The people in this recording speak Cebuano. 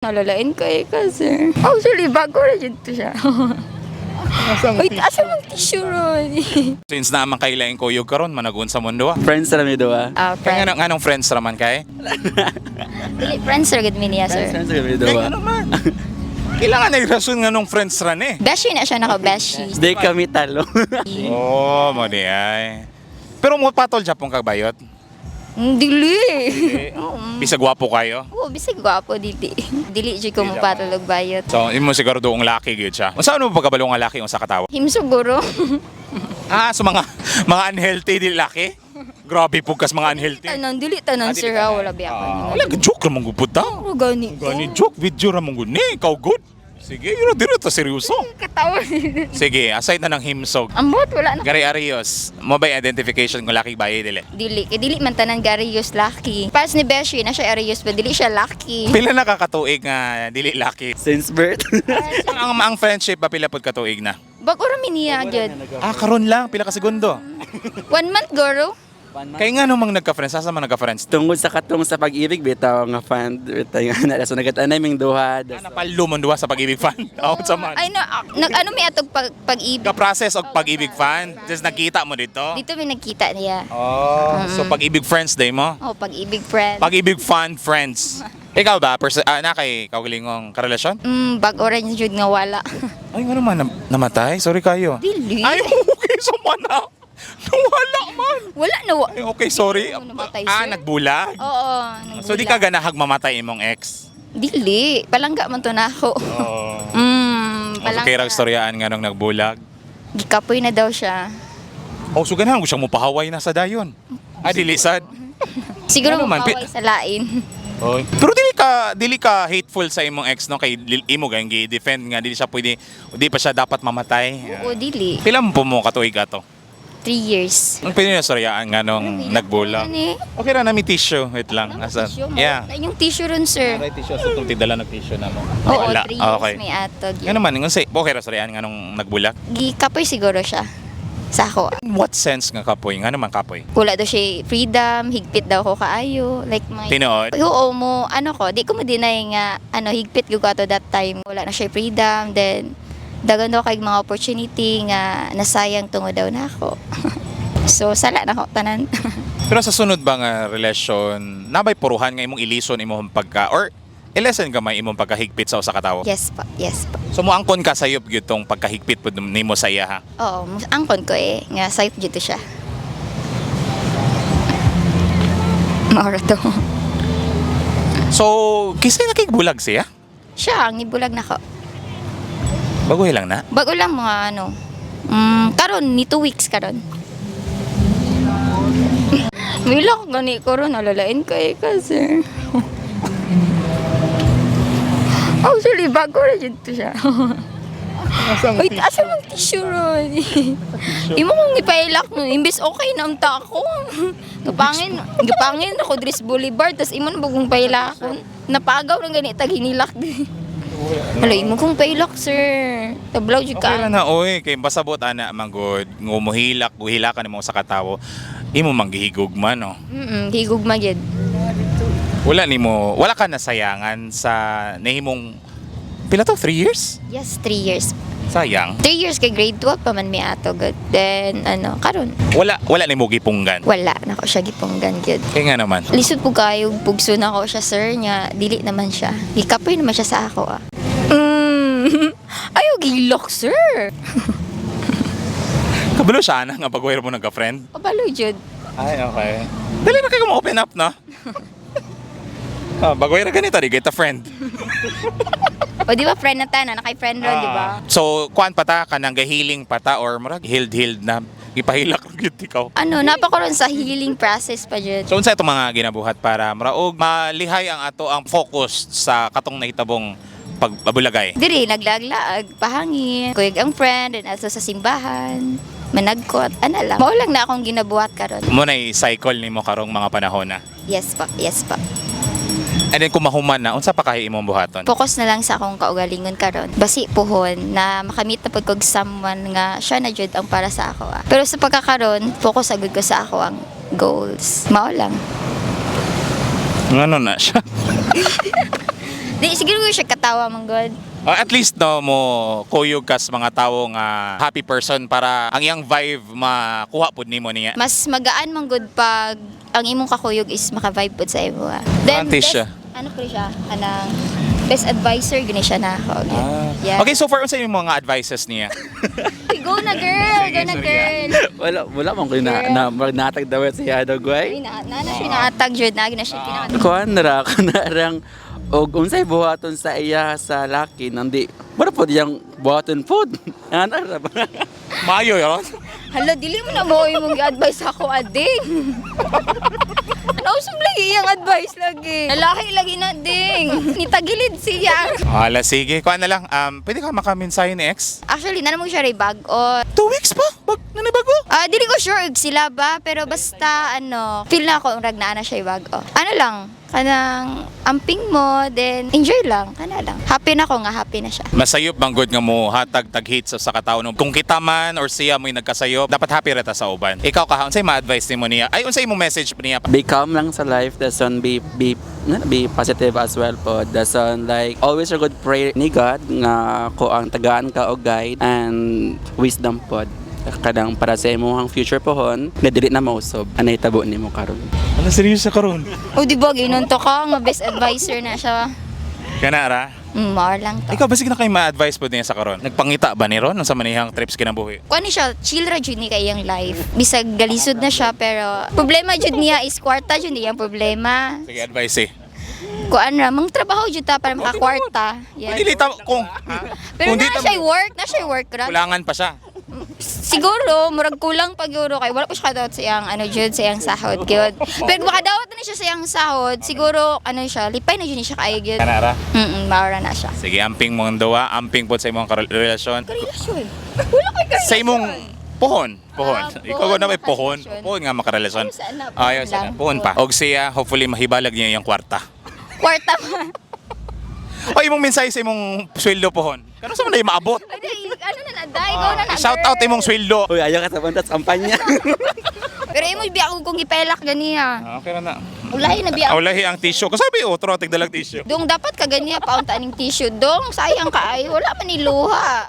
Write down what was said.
Nalalain ko eh kasi. Actually, bago na dito siya. Wait, asa mang tissue ron? Since naman kay laing kuyog karon managun sa mundo ah. Friends ra mi duha. Ah, Kaya friend. nganong friends raman kay? Dili, friends ra gud mi niya, sir. Friends ra mi Kaya duha. ano man. Kailangan ay rason nganong friends ra ni. Beshi na siya nako, beshi. Di kami talo. Oh, mo di ay. Pero mo patol siya pong kagbayot. Dili. Bisag gwapo kayo. Oo, bisag gwapo dili. Dili jud ko Dili mopatol og bayot. So, imo siguro doong laki gyud siya. Unsa ano pagkabalo nga laki unsa katawa? Him siguro. Ah, so mga unhealthy di laki? Grabe po kas mga unhealthy. Tanan, dili tanan Ah, dili sir, tanan. ah, wala biya ako. Ah, wala joke ra mong gupod ta. Ano gani? Gani joke video ra mong gud ni, ikaw good. Sige, yun diri ta seryoso. Katawa. Sige, aside na ng himsog. Ambot wala na. Gary Arios, mo ba yung identification kung laki ba dili? Dili, kay dili man tanan Garius lucky. Pas ni Beshi na siya Arius ba dili siya lucky. Pila na kakatuig nga dili laki? Since birth. Ang friendship ba pila pod katuig na? Bago ra mi niya gyud. Ah, karon lang pila ka segundo. One month goro. Kay nga namang nagka-friends, asa man nagka-friends? Tungod sa katong sa pag-ibig bitaw nga fan bitaw nga na so nagatanay ming duha. Ah, napalo mo duha sa pag-ibig fund. Oh, sa man. Ay no, nag ano mi atog pag pag-ibig. Ka-process og pag-ibig fund, just nakita mo dito. Dito mi nagkita niya. Oh, so pag-ibig friends day mo? Oh, pag-ibig friend. Pag-ibig fund friends. Ikaw ba, na kay kaugalingong karelasyon? Bago ra jud nga wala. Ay, nga naman, namatay? Sorry kayo. Dili. Ay, okay, so man na. Nawala man. Wala na wa. Ay, okay, sorry. Ano namatay, Ah, sir? nagbulag? Oo, So di ka ganahag mamatay imong ex? Dili, palangga man to na ako. Oo. Palangga. So kay rag storyaan nga nung nagbulag. Gikapoy na daw siya. Oh, so ganahan ko siyang mupahaway na sa dayon. Ah, dili sad. Siguro Ano man, mapaway sa lain. Oy. Pero dili ka hateful sa imong ex no kay imo gayong gi-defend nga dili siya pwede di pa siya dapat mamatay. Oo, dili. Pila mo po mo katuig ato? 3 years. Ang pwede na storyaan nga nung nagbulag. Ano eh? Okay ra na mi tissue. Wait lang. Asa? Tissue mo? Yeah. Ay, yung tissue ron, sir. Aray tissue sa itong tidala nag tissue na mo. Oo, Wala. 3 years Okay. may atog. Nga naman, unsay okay ra storyaan nga nung nagbulag. Gikapoy siguro siya sa ako. In what sense nga kapoy? Nga naman kapoy? Wala daw siya freedom, higpit daw ko kaayo. Like mga Tinuod? Oo mo, ano ko, di ko ma-deny nga, ano, higpit gyud ko ato that time. Wala na siya freedom, then, dagan daw kay mga opportunity nga nasayang tungod daw na ako. So, sala na ko, tanan. Pero sa sunod ba nga relasyon, nabay puruhan nga imong ilison imong pagka or ilesen ka may imong pagkahigpit sa usa ka tawo? Yes pa, yes pa. So moangkon ka sayop gyud tong pagkahigpit pud nimo sa iya ha. Oo, angkon ko eh, nga sayop dito siya. Maura to. So kisay nakigbulag siya? Siya, ang ibulag na ko. Baguhi lang na. Bago lang mga ano, karon ni 2 weeks karon. Mila ko gani ko ron, nalalain ko eh kasi. Actually, bago na dito siya. Wait, asa mang tissue ron? Imo kong ipailak no, imbes okay na unta ako. Gapangin, gapangin ako Dris Boulevard, tas imo na bagong pailakon. Napagaw ng gani tag hinilak di. Hala, imo kong pailak, sir. Tablaw jud Okay ka. ra na oy kay basabot ana man gud ngumuhilak guhilakan nimo sa katawo imo man gihigog man no. Higog magyad. Wala nimo wala ka nasayangan sa nahimong pila to 3 years? Yes, 3 years. Sayang. 3 years kay grade 12 pa man mi ato gud. Then ano, karon Wala nimo gipunggan. wala na ko siya gipunggan gyud. Kay nga naman. Lisod po kayo pugso na ko siya sir niya dili naman siya. Gikapoy naman siya sa ako ah. Ayaw gilok sir. Kabalo siya ana nga baguher mo nagka-friend. Kabalo jud. Ay, okay. Dali na kayo ma-open up, no? Ah, bagoy ra ganito, di get a friend. O di ba friend na tayo na nakay friend ron di ba? Ah, so, kuan pa ta, kanang gahealing pa ta, or murag healed-healed na, ipahilak ra gyud ikaw. Ano, napa ko ron sa healing process pa jud. So, unsa itong mga ginabuhat para muraog malihay ang ato ang focus sa katong nahitabong pagbulagay? Diri naglaglaag pahangin, kuyog ang friend and also sa simbahan, managkot, ana lang. Mao lang na akong ginabuhat karon. Mo na cycle nimo karong mga panahon na. Yes pa, yes pa. And then kung mahuman na, unsa pa kahi imong buhaton? Focus na lang sa akong kaugalingon karon. Basi puhon na makamit na pud kog someone nga siya na jud ang para sa ako. Ah. Pero sa pagkakaron, focus agud ko sa ako ang goals. Mao lang. Ngano na siya? Di siguro ko siya katawa man god. Oh, at least no mo kuyog kas mga tawo nga happy person para ang iyang vibe makuha pud nimo niya. Mas magaan man gud pag ang imong kakuyog is maka-vibe pud sa imo. Ah. Ante siya. Ano po siya? Anang best advisor gani siya na ako. Yeah. Ah. Okay, so far unsa imong mga advices niya? Go na, girl, go na, Sige, sorry, girl. Wala man ko na na murag natag daw siya dog Ay, way. na siya naatag jud na siya pinaka. Kuan ra kanarang og unsay buhaton sa iya sa laki nandi mura pod iyang buhaton pod. Ana ra ba? Maayo yon. Hala, dili mo na mo imong gi-advise ako, ading. Ano usab lagi iyang advice lagi. Lalaki lagi na ding. Nitagilid siya. Hala, sige. Kuan na lang. Pwede ka makamensahe ni ex? Actually, na mo siya ray bag-o. 2 weeks pa? Bag, nanibago? Ah, dili ko sure if sila ba, pero basta ano, feel na ako rag naa na siya bago. Ano lang, kanang amping mo, then enjoy lang, kana lang. Happy na ako nga, happy na siya. Masayop bang good nga mo hatag tag hate sa katao no. Kung kita man or siya mo'y nagkasayop, dapat happy ra ta sa uban. Ikaw ka, unsay ma-advise nimo niya? Ay, unsay imong message niya? Be calm lang sa life, dason be positive as well po. Dason like always a good pray ni God nga ko ang tagaan ka og guide and wisdom pod kanang para sa imong future pohon nga dili na mausob anay tabo nimo karon. Ano seryoso karon? O di ba ginon to ka nga best advisor na siya. Kana ra. More lang to. Ikaw basig na kay ma-advise pod niya sa karon. Nagpangita ba ni ron sa manihang trips kinabuhi? Kuan ni siya, chill ra jud ni kay iyang life. Bisag galisod na siya pero problema jud niya is kwarta jud niyang problema. Sige, advice eh. Kuan ra mang trabaho jud ta para makakwarta. Yeah. Yeah. Dili ta kung Pero kung di na ta- siya work, na siya work ra. kulangan pa siya. Siguro murag kulang pa gyud kay wala pa siya kadawat sa iyang ano jud sa iyang sahod gyud. Pero makadawat na siya sa iyang sahod, siguro ano siya, lipay na jud ni siya kaayo gyud. Kana ra. Maura na siya. Sige, amping mong duwa, amping pod sa imong relasyon. Relasyon. Wala kay relasyon. Sa imong pohon, pohon. Ah, Ikaw na may pohon, makarelasyon. pohon nga makarelasyon. Ayaw sana, pohon Ayaw sana, lang. pohon pa. Og siya, hopefully mahibalag niya yung kwarta. Kwarta man. O imong mensahe sa imong sweldo pohon. Kano sa man na maabot? Ay, ano na na, day, go na na. Shout out girl. imong sweldo. Uy, ayaw ka sa bantas kampanya. Pero imo biya ako kung gipelak ganiya. Ah, okay ra na. Ulahi na biya. Awlahi ang tissue. Kasabi otro tigdalag tissue. Dong dapat ka ganiya paunta ning tissue dong, sayang kaayo wala man ni luha.